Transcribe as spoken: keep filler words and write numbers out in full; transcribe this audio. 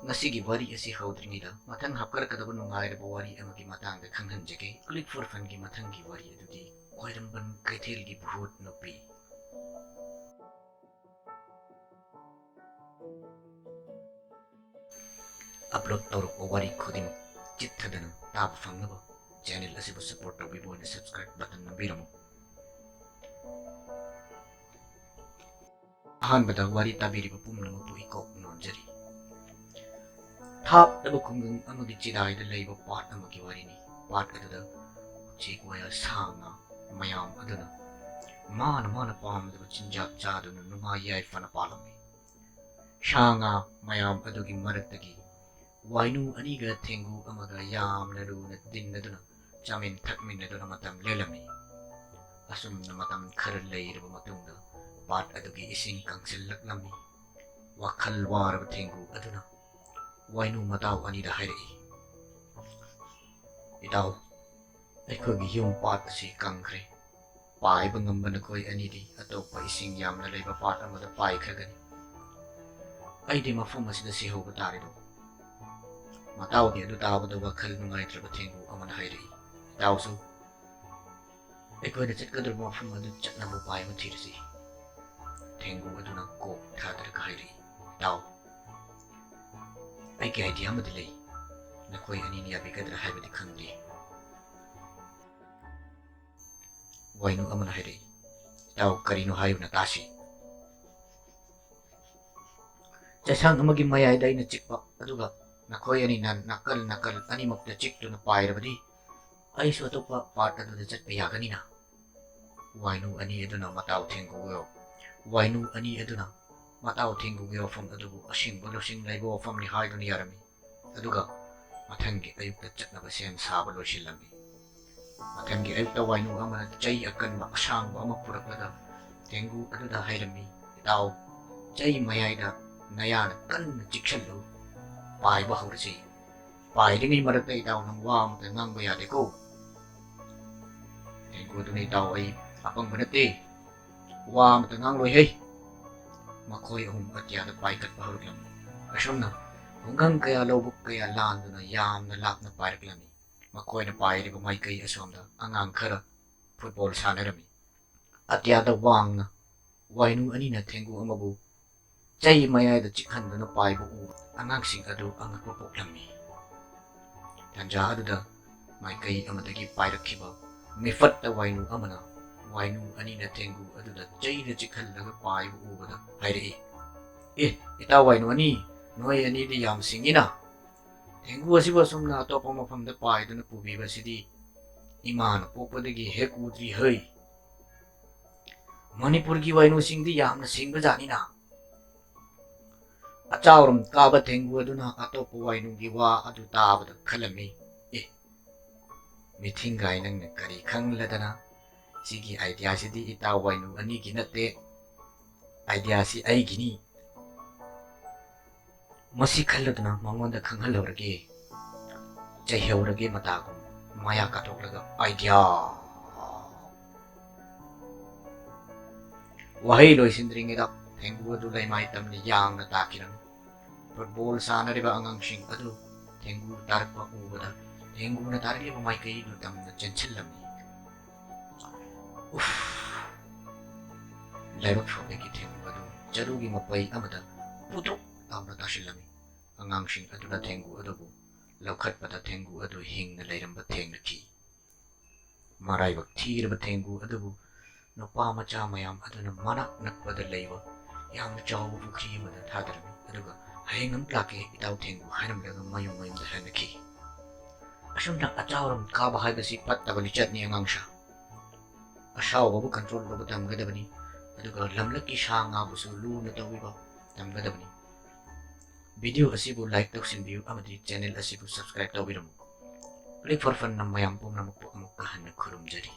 ꯉꯁꯤꯒꯤ ꯋꯥꯔꯤ ꯑꯁꯤ ꯍꯧꯗ꯭ꯔꯤꯉꯩꯗ ꯃꯊꯪ ꯍꯥꯞꯀꯠꯂꯛꯀꯗꯕ ꯅꯨꯡꯉꯥꯏꯔꯕ ꯋꯥꯔꯤ ꯑꯃꯒꯤ ꯃꯇꯥꯡꯗ ꯈꯪꯍꯟꯖꯒꯦ꯫ Click for Funꯒꯤ ꯃꯊꯪꯒꯤ ꯋꯥꯔꯤ ꯑꯗꯨꯗꯤ ꯈ꯭ꯋꯥꯏꯔꯝꯕꯟ ꯀꯩꯊꯦꯜꯒꯤ ꯚꯨꯠ ꯅꯨꯄꯤ꯫ Upload ꯇꯧꯔꯛꯄ ꯋꯥꯔꯤ ꯈꯨꯗꯤꯡꯃꯛ ꯆꯤꯠꯊꯗꯅ ꯇꯥꯕ ꯐꯪꯅꯕ channel ꯑꯁꯤꯕꯨ support ꯇꯧꯕꯤꯕ ꯑꯣꯏꯅ subscribe button ꯅꯝꯕꯤꯔꯝꯃꯨ꯫ ꯑꯍꯥꯟꯕꯗ ꯋꯥꯔꯤ ꯇꯥꯕꯤꯔꯤꯕ ꯄꯨꯝꯅꯃꯛꯄꯨ ꯏꯀꯣꯛ ꯅꯣꯟꯖꯔꯤ꯫ ꯊꯥꯞꯂꯕ ꯈꯨꯡꯒꯪ ꯑꯃꯒꯤ ꯆꯤꯗꯥꯏꯗ ꯂꯩꯕ ꯄꯥꯠ ꯑꯃꯒꯤ ꯋꯥꯔꯤꯅꯤ꯫ ꯄꯥꯠ ꯑꯗꯨꯗ ꯎꯆꯦꯛ ꯋꯥꯌꯥ ꯁꯥ ꯉꯥ ꯃꯌꯥꯝ ꯑꯗꯨꯅ ꯃꯥꯅ ꯃꯥꯅ ꯄꯥꯝꯖꯕ ꯆꯤꯟꯖꯥꯛ ꯆꯥꯗꯨꯅ ꯅꯨꯡꯉꯥꯏ ꯌꯥꯏꯐꯅ ꯄꯥꯜꯂꯝꯃꯤ꯫ ꯁꯥ ꯉꯥ ꯃꯌꯥꯝ ꯑꯗꯨꯒꯤ ꯃꯔꯛꯇꯒꯤ ꯋꯥꯏꯅꯨ ꯑꯅꯤꯒ ꯊꯦꯡꯒꯨ ꯑꯃꯒ ꯌꯥꯝꯅ ꯂꯨꯅ ꯇꯤꯟꯅꯗꯨꯅ ꯆꯥꯃꯤꯟ ꯊꯛꯃꯤꯟꯅꯗꯨꯅ ꯃꯇꯝ ꯂꯦꯜꯂꯝꯃꯤ꯫ ꯑꯁꯨꯝꯅ ꯃꯇꯝ ꯈꯔ ꯂꯩꯔꯕ ꯃꯇꯨꯡꯗ ꯄꯥꯠ ꯑꯗꯨꯒꯤ ꯏꯁꯤꯡ ꯀꯪꯁꯤꯜꯂꯛꯂꯝꯃꯤ꯫ ꯋꯥꯈꯜ ꯋꯥꯔꯕ ꯊꯦꯡꯒꯨ ꯑꯗꯨꯅ ꯋꯥꯏꯅꯨ ꯃꯇꯥꯎ ꯑꯅꯤꯗ ꯍꯥꯏꯔꯛꯏ, "ꯏꯇꯥꯎ, ꯑꯩꯈꯣꯏꯒꯤ ꯌꯨꯝ ꯄꯥꯠ ꯑꯁꯤ ꯀꯪꯈ꯭ꯔꯦ꯫ ꯄꯥꯏꯕ ꯉꯝꯕ ꯅꯈꯣꯏ ꯑꯅꯤꯗꯤ ꯑꯇꯣꯞꯄ ꯏꯁꯤꯡ ꯌꯥꯝꯅ ꯂꯩꯕ ꯄꯥꯠ ꯑꯃꯗ ꯄꯥꯏꯈ꯭ꯔꯒꯅꯤ꯫ ꯑꯩꯗꯤ ꯃꯐꯝ ꯑꯁꯤꯗ ꯁꯤꯍꯧꯕ ꯇꯥꯔꯦꯗꯣ꯫" ꯃꯇꯥꯎꯒꯤ ꯑꯗꯨ ꯇꯥꯕꯗ ꯋꯥꯈꯜ ꯅꯨꯡꯉꯥꯏꯇ꯭ꯔꯕ ꯊꯦꯡꯒꯨ ꯑꯃꯅ ꯍꯥꯏꯔꯛꯏ, "ꯏꯇꯥꯎꯁꯨ ꯑꯩꯈꯣꯏꯅ ꯆꯠꯀꯗꯧꯔꯤꯕ ꯃꯐꯝ ꯑꯗꯨ ꯆꯠꯅꯕ ꯎꯄꯥꯏ ꯑꯃ ꯊꯤꯔꯁꯤ꯫" ꯊꯦꯡꯒꯨ ꯑꯗꯨꯅ ꯀꯣꯛ ꯊꯥꯗꯔꯒ ꯍꯥꯏꯔꯛꯏ, "ꯏꯇꯥꯎ, ꯑꯩꯒꯤ idea ꯑꯃꯗꯤ ꯂꯩ꯫ ꯅꯈꯣꯏ ꯑꯅꯤꯅ ꯌꯥꯕꯤꯒꯗ꯭ꯔꯥ ꯍꯥꯏꯕꯗꯤ ꯈꯪꯗꯦ꯫" ꯋꯥꯏꯅꯨ ꯑꯃꯅ ꯍꯥꯏꯔꯛꯏ, "ꯏꯇꯥꯎ, ꯀꯔꯤꯅꯣ ꯍꯥꯏꯌꯨꯅ ꯇꯥꯁꯤ꯫" "ꯆꯩꯁꯥꯡ ꯑꯃꯒꯤ ꯃꯌꯥꯏꯗ ꯑꯩꯅ ꯆꯤꯛꯄ, ꯑꯗꯨꯒ ꯅꯈꯣꯏ ꯑꯅꯤꯅ ꯅꯥꯀꯜ ꯅꯥꯀꯜ ꯑꯅꯤꯃꯛꯇ ꯆꯤꯛꯇꯨꯅ ꯄꯥꯏꯔꯕꯗꯤ ꯑꯩꯁꯨ ꯑꯇꯣꯞꯄ ꯄꯥꯠ ꯑꯗꯨꯗ ꯆꯠꯄ ꯌꯥꯒꯅꯤꯅ꯫" ꯋꯥꯏꯅꯨ ꯑꯅꯤ ꯑꯗꯨꯅ ꯃꯇꯥꯎ ꯊꯦꯡꯒꯨꯒꯤ ꯋꯥꯏꯅꯨ ꯑꯅꯤ ꯑꯗꯨꯅ ꯃꯇꯥꯎ ꯊꯦꯡꯒꯨꯒꯤ ꯋꯥꯐꯝ ꯑꯗꯨꯕꯨ ꯑꯁꯤꯡꯕ ꯂꯧꯁꯤꯡ ꯂꯩꯕ ꯋꯥꯐꯝꯅꯤ ꯍꯥꯏꯗꯨꯅ ꯌꯥꯔꯝꯃꯤ꯫ ꯑꯗꯨꯒ ꯃꯊꯪꯒꯤ ꯑꯌꯨꯛꯇ ꯆꯠꯅꯕ ꯁꯦꯝ ꯁꯥꯕ ꯂꯣꯏꯁꯤꯜꯂꯝꯃꯤ꯫ ꯃꯊꯪꯒꯤ ꯑꯌꯨꯛꯇ ꯋꯥꯏꯅꯨ ꯑꯃꯅ ꯆꯩ ꯑꯀꯟꯕ ꯑꯁꯥꯡꯕ ꯑꯃ ꯄꯨꯔꯛꯂꯒ ꯊꯦꯡꯒꯨ ꯑꯗꯨꯗ ꯍꯥꯏꯔꯝꯃꯤ, "ꯏꯇꯥꯎ, ꯆꯩ ꯃꯌꯥꯏꯗ ꯅꯌꯥꯅ ꯀꯟꯅ ꯆꯤꯛꯁꯜꯂꯨ, ꯄꯥꯏꯕ ꯍꯧꯔꯁꯤ꯫ ꯄꯥꯏꯔꯤꯉꯩ ꯃꯔꯛꯇ ꯏꯇꯥꯎ ꯅꯪ ꯋꯥ ꯑꯃꯇ ꯉꯥꯡꯕ ꯌꯥꯗꯦꯀꯣ꯫" ꯊꯦꯡꯒꯨ ꯑꯗꯨꯅ, "ꯏꯇꯥꯎ, ꯑꯩ ꯑꯄꯪꯕ ꯅꯠꯇꯦ, ꯋꯥ ꯑꯃꯇ ꯉꯥꯡꯂꯣꯏꯍꯦ꯫" ꯃꯈꯣꯏ ꯑꯍꯨꯝ ꯑꯇꯤꯌꯥꯗ ꯄꯥꯏꯈꯠꯄ ꯍꯧꯔꯛꯂꯝꯃꯤ꯫ ꯑꯁꯨꯝꯅ ꯈꯨꯡꯒꯪ ꯀꯌꯥ, ꯂꯧꯕꯨꯛ ꯀꯌꯥ ꯂꯥꯟꯗꯨꯅ ꯌꯥꯝꯅ ꯂꯥꯞꯅ ꯄꯥꯏꯔꯛꯂꯝꯃꯤ꯫ ꯃꯈꯣꯏꯅ ꯄꯥꯏꯔꯤꯕ ꯃꯥꯏꯀꯩ ꯑꯁꯣꯝꯗ ꯑꯉꯥꯡ ꯈꯔ ꯐꯨꯠꯕꯣꯜ ꯁꯥꯟꯅꯔꯝꯃꯤ꯫ ꯑꯇꯤꯌꯥꯗ ꯋꯥꯡꯅ ꯋꯥꯏꯅꯨ ꯑꯅꯤꯅ ꯊꯦꯡꯒꯨ ꯑꯃꯕꯨ ꯆꯩ ꯃꯌꯥꯏꯗ ꯆꯤꯛꯍꯟꯗꯨꯅ ꯄꯥꯏꯕ ꯎꯕ ꯑꯉꯥꯡꯁꯤꯡ ꯑꯗꯨ ꯑꯉꯛꯄ ꯄꯣꯛꯂꯝꯃꯤ꯫ ꯇꯥꯟꯖꯥ ꯑꯗꯨꯗ ꯃꯥꯏꯀꯩ ꯑꯃꯗꯒꯤ ꯄꯥꯏꯔꯛꯈꯤꯕ ꯃꯤꯐꯠꯇ ꯋꯥꯏꯅꯨ ꯑꯃꯅ ꯋꯥꯏꯅꯨ ꯑꯅꯤꯅ ꯊꯦꯡꯒꯨ ꯑꯗꯨꯗ ꯆꯩꯅ ꯆꯤꯛꯍꯜꯂꯒ ꯄꯥꯏꯕ ꯎꯕꯗ ꯍꯥꯏꯔꯛꯏ, "ꯑꯦ, ꯏꯇꯥꯎ ꯋꯥꯏꯅꯨ ꯑꯅꯤ, ꯅꯣꯏ ꯑꯅꯤꯗꯤ ꯌꯥꯝ ꯁꯤꯡꯉꯤꯅ꯫ ꯊꯦꯡꯒꯨ ꯑꯁꯤꯕꯨ ꯑꯁꯨꯝꯅ ꯑꯇꯣꯞꯄ ꯃꯐꯝꯗ ꯄꯥꯏꯗꯨꯅ ꯄꯨꯕꯤꯕꯁꯤꯗꯤ ꯏꯃꯥꯅ ꯄꯣꯛꯄꯗꯒꯤ ꯍꯦꯛ ꯎꯗ꯭ꯔꯤ ꯍꯩ꯫ ꯃꯅꯤꯄꯨꯔꯒꯤ ꯋꯥꯏꯅꯨꯁꯤꯡꯗꯤ ꯌꯥꯝꯅ ꯁꯤꯡꯕꯖꯥꯠꯅꯤꯅ"꯫ ꯑꯆꯥꯎꯔꯝ ꯀꯥꯕ ꯊꯦꯡꯒꯨ ꯑꯗꯨꯅ ꯑꯇꯣꯞꯄ ꯋꯥꯏꯅꯨꯒꯤ ꯋꯥ ꯑꯗꯨ ꯇꯥꯕꯗ ꯈꯜꯂꯝꯃꯤ, "ꯑꯦ, ꯃꯤꯊꯤꯡꯒꯥꯏ, ꯅꯪꯅ ꯀꯔꯤ ꯈꯪꯂꯗꯅ? ꯁꯤꯒꯤ ꯑꯥꯏꯗꯤꯌꯥꯁꯤꯗꯤ ꯏꯇꯥꯎ ꯋꯥꯏꯅꯨ ꯑꯅꯤꯒꯤ ꯅꯠꯇꯦ, ꯑꯥꯏꯗꯤꯌꯥꯁꯤ ꯑꯩꯒꯤꯅꯤ"꯫ ꯃꯁꯤ ꯈꯜꯂꯗꯨꯅ ꯃꯉꯣꯟꯗ ꯈꯪꯍꯜꯍꯧꯔꯒꯦ, ꯆꯩꯍꯧꯔꯒꯦ ꯃꯇꯥꯒꯨꯝ ꯃꯌꯥ ꯀꯥꯊꯣꯛꯂꯒ ꯑꯥꯏꯗꯤꯌꯥ꯫ ꯋꯥꯍꯩ ꯂꯣꯏꯁꯤꯟꯗ꯭ꯔꯤꯉꯩꯗ ꯊꯦꯡꯒꯨ ꯑꯗꯨ ꯂꯩꯃꯥꯏ ꯇꯝꯅ ꯌꯥꯡꯅ ꯇꯥꯈꯤꯔꯝꯃꯤ꯫ ꯐꯨꯠꯕꯣꯜ ꯁꯥꯟꯅꯔꯤꯕ ꯑꯉꯥꯡꯁꯤꯡ ꯑꯗꯨ ꯊꯦꯡꯒꯨ ꯇꯥꯔꯛꯄ ꯎꯕꯗ ꯊꯦꯡꯒꯨꯅ ꯇꯥꯔꯛꯂꯤꯕ ꯃꯥꯏꯀꯩꯗꯨ ꯇꯝꯅ ꯆꯦꯟꯁꯤꯜꯂꯝꯃꯤ꯫ ꯎꯐ! ꯂꯥꯏꯕꯛ ꯐꯕꯒꯤ ꯊꯦꯡꯒꯨ ꯑꯗꯨ ꯆꯔꯨꯒꯤ ꯃꯄꯩ ꯑꯃꯗ ꯄꯨꯗ꯭ꯔꯨꯛ ꯂꯥꯎꯅ ꯇꯥꯁꯤꯜꯂꯝꯃꯤ꯫ ꯑꯉꯥꯡꯁꯤꯡ ꯑꯗꯨꯅ ꯊꯦꯡꯒꯨ ꯑꯗꯨꯕꯨ ꯂꯧꯈꯠꯄꯗ ꯊꯦꯡꯒꯨ ꯑꯗꯨ ꯍꯤꯡꯅ ꯂꯩꯔꯝꯕ ꯊꯦꯡꯅꯈꯤ꯫ ꯃꯔꯥꯏꯕꯛ ꯊꯤꯔꯕ ꯊꯦꯡꯒꯨ ꯑꯗꯨꯕꯨ ꯅꯨꯄꯥ ꯃꯆꯥ ꯃꯌꯥꯝ ꯑꯗꯨꯅ ꯃꯅꯥꯛ ꯅꯛꯄꯗ ꯂꯩꯕ ꯌꯥꯝꯅ ꯆꯥꯎꯕ ꯄꯨꯈ꯭ꯔꯤ ꯑꯃꯗ ꯊꯥꯗꯔꯝꯃꯤ꯫ ꯑꯗꯨꯒ "ꯍꯌꯦꯡ ꯑꯃꯨꯛ ꯂꯥꯛꯀꯦ, ꯏꯇꯥꯎ ꯊꯦꯡꯒꯨ" ꯍꯥꯏꯔꯝꯂꯒ ꯃꯌꯨꯝ ꯃꯌꯨꯝꯗ ꯍꯟꯅꯈꯤ꯫ ꯑꯁꯨꯝꯅ ꯑꯆꯥꯎꯔꯝ ꯀꯥꯕ ꯍꯥꯏꯕꯁꯤ ꯐꯠꯇꯕ ꯂꯤꯆꯠꯅꯤ ꯑꯉꯥꯡꯁꯥ꯫ ꯑꯁꯥꯎꯕꯕꯨ ꯀꯟꯇ꯭ꯔꯣꯜ ꯇꯧꯕ ꯇꯝꯒꯗꯕꯅꯤ, ꯑꯗꯨꯒ ꯂꯝꯂꯛꯀꯤ ꯁꯥ ꯉꯥꯕꯨꯁꯨ ꯂꯨꯅ ꯇꯧꯕꯤꯕ ꯇꯝꯒꯗꯕꯅꯤ꯫ ꯚꯤꯗꯤꯑꯣ ꯑꯁꯤꯕꯨ ꯂꯥꯏꯛ ꯇꯧꯁꯤꯟꯕꯤꯌꯨ ꯑꯃꯗꯤ ꯆꯦꯅꯦꯜ ꯑꯁꯤꯕꯨ ꯁꯕꯁꯀ꯭ꯔꯥꯏꯕ ꯇꯧꯕꯤꯔꯝꯃꯨ꯫ Click for Fun ꯅ ꯃꯌꯥꯝ ꯄꯨꯝꯅꯃꯛꯄꯨ ꯑꯃꯨꯛꯀ ꯍꯟꯅ ꯈꯨꯔꯨꯝꯖꯔꯤ꯫